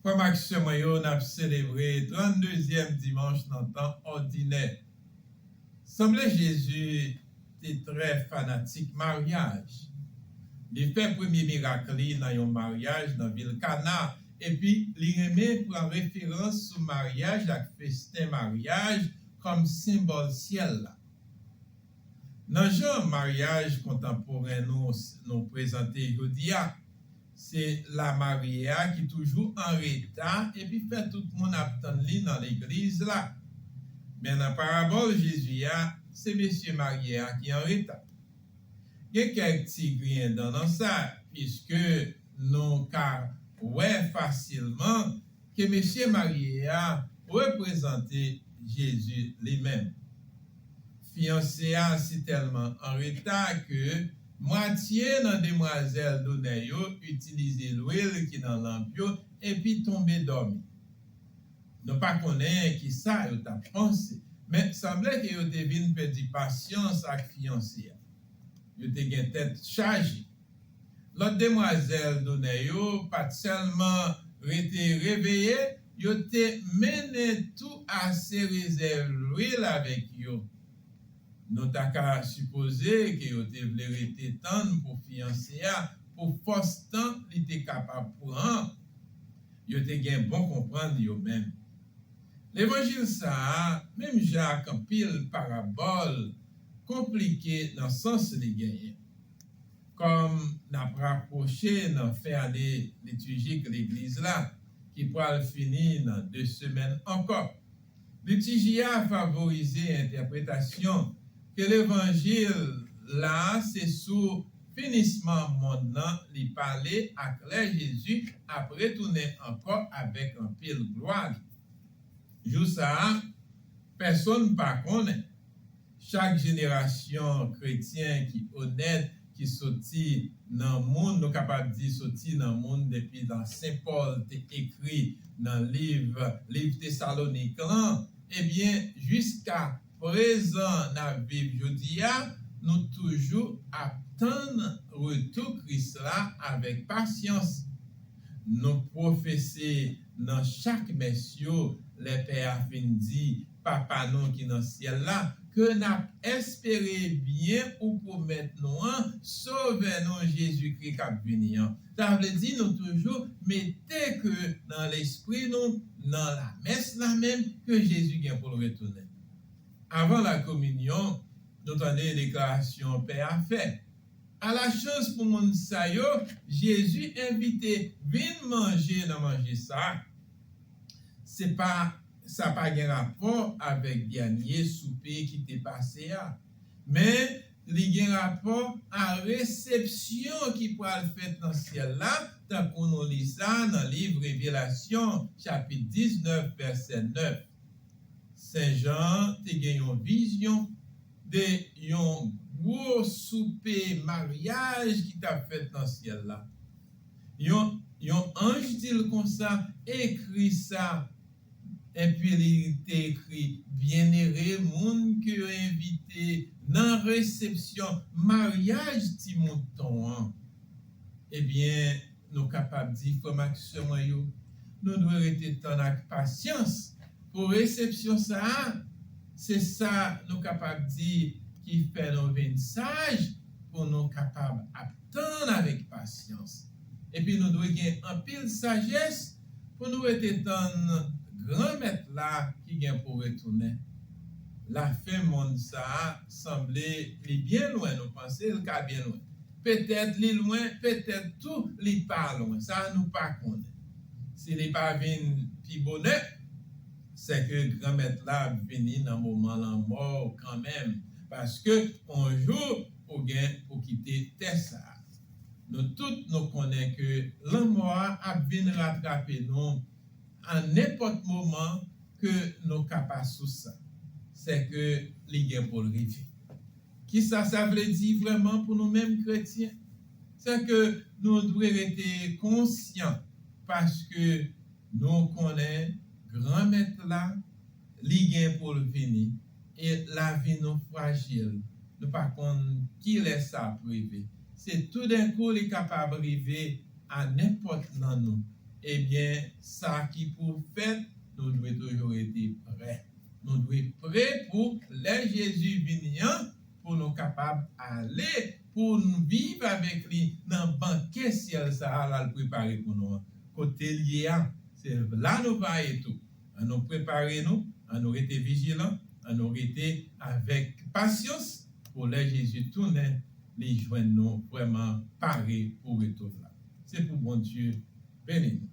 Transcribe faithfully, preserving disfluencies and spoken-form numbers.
Frè m ak sè mwen yo, n ap selebre tranndezyèm dimanch nan tan òdinè. Sanble Jezi te trè fanatik maryaj. Li fè premye mirak li nan yon maryaj nan vil Kana, epi li renmen pran referans sou maryaj ak festen maryaj kòm senbòl syèl la. Nan jan maryaj kontanporen nou, nou prezante jodi a, se lamarye a ki toujou an reta epi fè tout moun ap tann li nan legliz la. Men nan parabòl Jezi a, se mesye marye a ki an reta. Gen kèk ti griyen dan nan sa, piske nou ka wè fasilman ke mesye marye a reprezante Jezi li menm. Fiyanse a sitèlman an reta ke mwatye nan demwazèl donè yo itilize lwil ki nan lanp yo epi tonbe dòmi. Nou pa konnen kisa yo t ap panse, men sanble ke yo te vin pèdi pasyans ak fiyanse a. Yo te gen tèt chaje. Lòt demwazèl donè yo pa t sèlman rete reveye, yo te mennen tou ase rezèv lwil avèk yo. Nou ta ka sipoze ke yo te vle rete tann pou fiyanse a pou fòs tan li te kapab pran an. Yo te gen bon konprann yo menm. Levanjil sa a, menm jan ak anpil parabòl, konplike nan sans li genyen. Kòm n ap rapwoche nan fen ane litijik legliz la, ki pral fini nan de semèn ankò, litiji a favorize entèpretasyon ke levanjil la se sou finisman monn nan li pale ak lè Jezi ap retounen ankò avèk anpil glwa li. Jou sa a, pèsonn pa konnen. Chak jenerasyon kretyen ki onèt, ki soti nan moun, nou kapab di soti nan moun depi nan Sen Pòl te ekri nan liv, liv Tesalonik lan, ebyen, jiska prezan n ap viv jodi a, nou toujou ap tann retou Kris la avèk pasyans. Nou pwofese nan chak mès yo, lè Pè a fin di, Papa nou ki nan syèl la, ke n ap espere byen ou pwomèt nou an, Sovè nou Jezikri k ap vini an. Sa vle di nou toujou mete ke nan lespri nou, nan lamès la menm, ke Jezi gen pou l retounen. Avan lakominyon, nou tande deklarasyon Pè a fè. Ala chans pou moun sa yo, Jezi envite vin manje nan manje sa a. Se pa, sa pa gen rapò avèk dènye soupe ki te pase a, men li gen rapò a resepsyon ki pral fèt nan syèl la, tankou nou li sa nan liv Revelasyon, chapit diznèf, vèsè nèf. Sen Jan te gen yon vizyon de yon gwo soupe maryaj ki t ap fèt nan syèl la. Yon, yon anj di l konsa, ekri sa. Epi li te ekri, Byenere moun ke yo envite nan resepsyon maryaj Ti Mouton an. Ebyen, nou kapab di, frè m ak sè mwen yo, nou dwe rete tann ak pasyans pou resepsyon sa a. Se sa nou kapab di ki fè nou vin saj pou nou kapab ap tann avèk pasyans. Epi nou dwe gen anpil sajès pou nou rete tann Granmèt la ki gen pou retounen. Lafen monn sa a sanble li byen lwen, nou panse l ka byen lwen. Petèt li lwen, petèt tou li pa lwen. Sa a nou pa konnen. Si li pa vin pi bonè, sèke Granmèt la ap vini nan moman lanmò w kanmenm, paske yon jou ou gen pou kite tè sa a. Nou tout nou konnen ke lanmò a ap vin ratrape nou a nenpòt moman ke nou ka pa sou sa. Sèke li gen pou l rive. Kisa sa vle di vrèman pou nou menm kretyen? Sèke nou dwe rete konsyan, paske nou konnen Granmèt la, li gen pou l vini, e lavi nou frajil. Nou pa konn kilè sa ap rive. Se toudenkou li kapab rive a nenpòt nan nou. Ebyen, sa ki pou fèt, nou dwe toujou rete prè. Nou dwe prè pou lè Jezi vini an, pou nou kapab ale, pou n viv avèk li nan bankè syèl sa a l al prepare pou nou an. Kote l ye a, se la nou va ye tou. Ann nou prepare nou, ann nou rete vijilan, ann nou rete avèk pasyans pou lè Jezi tounen, li jwenn nou vrèman pare pou retou l la. Se pou Bondye beni nou.